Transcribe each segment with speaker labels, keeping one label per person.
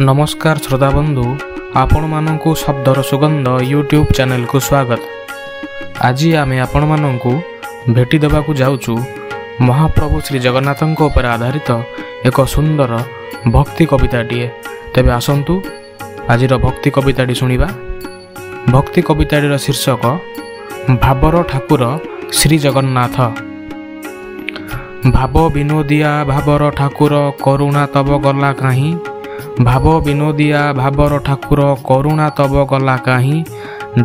Speaker 1: ନମସ୍କାର ଶ୍ରୋତାବନ୍ଧୁ, ଆପଣମାନଙ୍କୁ ଶବ୍ଦର ସୁଗନ୍ଧ ୟୁଟ୍ୟୁବ୍ ଚ୍ୟାନେଲକୁ ସ୍ୱାଗତ। ଆଜି ଆମେ ଆପଣମାନଙ୍କୁ ଭେଟି ଦେବାକୁ ଯାଉଛୁ ମହାପ୍ରଭୁ ଶ୍ରୀ ଜଗନ୍ନାଥଙ୍କ ଉପରେ ଆଧାରିତ ଏକ ସୁନ୍ଦର ଭକ୍ତି କବିତାଟିଏ। ତେବେ ଆସନ୍ତୁ ଆଜିର ଭକ୍ତି କବିତାଟି ଶୁଣିବା। ଭକ୍ତି କବିତାଟିର ଶୀର୍ଷକ ଭାବର ଠାକୁର ଶ୍ରୀ ଜଗନ୍ନାଥ। ଭାବ ବିନୋଦିଆ ଭାବର ଠାକୁର କରୁଣା ତବ ଗଲା କାହିଁ? ଭାବ ବିନୋଦିଆ ଭାବର ଠାକୁର କରୁଣା ତବ ଗଲା କାହିଁ?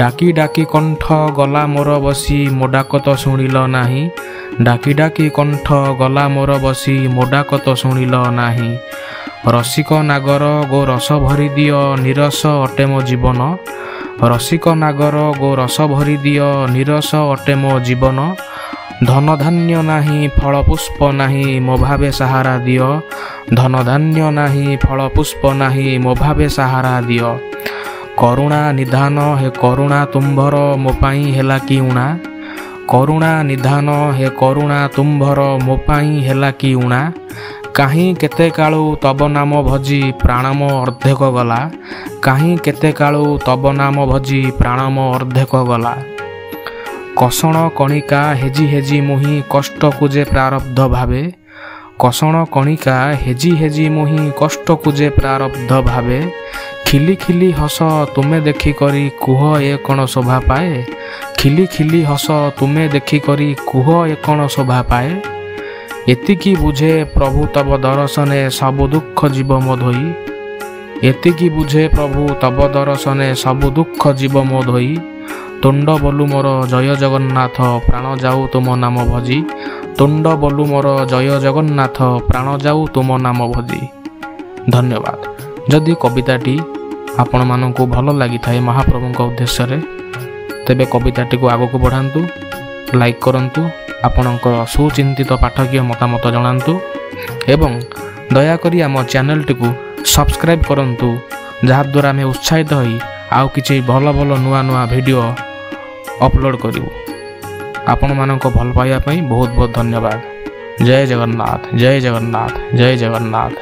Speaker 1: ଡାକି ଡାକି କଣ୍ଠ ଗଲା ମୋର ବସି, ମୋ ଡାକ ତ ଶୁଣିଲ ନାହିଁ। ଡାକି ଡାକି କଣ୍ଠ ଗଲା ମୋର ବସି, ମୋ ଡାକ ତ ଶୁଣିଲ ନାହିଁ। ରସିକ ନାଗର ଗୋ ରସ ଭରି ଦିଅ, ନିରସ ଅଟେ ମୋ ଜୀବନ। ରସିକ ନାଗର ଗୋ ରସ ଭରି ଦିଅ, ନିରସ ଅଟେ ମୋ ଜୀବନ। ଧନ ଧାନ୍ୟ ନାହିଁ ଫଳ ପୁଷ୍ପ ନାହିଁ, ମୋ ଭାବେ ସାହାରା ଦିଅ। ଧନ ଧାନ୍ୟ ନାହିଁ ଫଳ ପୁଷ୍ପ ନାହିଁ, ମୋ ଭାବେ ସାହାରା ଦିଅ। କରୁଣା ନିଧାନ ହେ କରୁଣା ତୁମ୍ଭର ମୋ ପାଇଁ ହେଲା କି ଊଣା? କରୁଣା ନିଧାନ ହେ କରୁଣା ତୁମ୍ଭର ମୋ ପାଇଁ ହେଲା କି ଊଣା? କାହିଁ କେତେ କାଳୁ ତବ ନାମ ଭଜି ପ୍ରାଣ ମୋ ଅର୍ଦ୍ଧେକ ଗଲା। କାହିଁ କେତେ କାଳୁ ତବ ନାମ ଭଜି ପ୍ରାଣ ମୋ ଅର୍ଦ୍ଧେକ ଗଲା। କଷଣ କଣିକା ହେଜି ହେଜି ମୁହିଁ କଷ୍ଟକୁ ଯେ ପ୍ରାରବ୍ଧ ଭାବେ। କଷଣ କଣିକା ହେଜି ହେଜି ମୁହିଁ କଷ୍ଟକୁ ଯେ ପ୍ରାରବ୍ଧ ଭାବେ। ଖିଲି ଖିଲି ହସ ତୁମେ ଦେଖିକରି କୁହ ଏ କ'ଣ ଶୋଭା ପାଏ? ଖିଲି ଖିଲି ହସ ତୁମେ ଦେଖିକରି କୁହ ଏ କ'ଣ ଶୋଭା ପାଏ? ଏତିକି ବୁଝେ ପ୍ରଭୁ ତବ ଦରଶନେ ସବୁ ଦୁଃଖ ଯିବ ମୋ ଧୋଇ। ଏତିକି ବୁଝେ ପ୍ରଭୁ ତବ ଦରଶନେ ସବୁ ଦୁଃଖ ଯିବ ମୋ ଧୋଇ। ତୁଣ୍ଡ ବୋଲୁ ମୋର ଜୟ ଜଗନ୍ନାଥ ପ୍ରାଣ ଯାଉ ତୁମ ନାମ ଭଜି। ତୁଣ୍ଡ ବୋଲୁ ମୋର ଜୟ ଜଗନ୍ନାଥ ପ୍ରାଣ ଯାଉ ତୁମ ନାମ ଭଜି। ଧନ୍ୟବାଦ। ଯଦି କବିତାଟି ଆପଣମାନଙ୍କୁ ଭଲ ଲାଗିଥାଏ ମହାପ୍ରଭୁଙ୍କ ଉଦ୍ଦେଶ୍ୟରେ, ତେବେ କବିତାଟିକୁ ଆଗକୁ ବଢ଼ାନ୍ତୁ, ଲାଇକ୍ କରନ୍ତୁ, ଆପଣଙ୍କ ସୁଚିନ୍ତିତ ପାଠକୀୟ ମତାମତ ଜଣାନ୍ତୁ ଏବଂ ଦୟାକରି ଆମ ଚ୍ୟାନେଲଟିକୁ ସବସ୍କ୍ରାଇବ୍ କରନ୍ତୁ, ଯାହାଦ୍ୱାରା ଆମେ ଉତ୍ସାହିତ ହୋଇ ଆଉ କିଛି ଭଲ ଭଲ ନୂଆ ନୂଆ ଭିଡ଼ିଓ ଅପଲୋଡ଼ କରିବୁ। ଆପଣମାନଙ୍କ ଭଲ ପାଇବା ପାଇଁ ବହୁତ ବହୁତ ଧନ୍ୟବାଦ। ଜୟ ଜଗନ୍ନାଥ, ଜୟ ଜଗନ୍ନାଥ, ଜୟ ଜଗନ୍ନାଥ।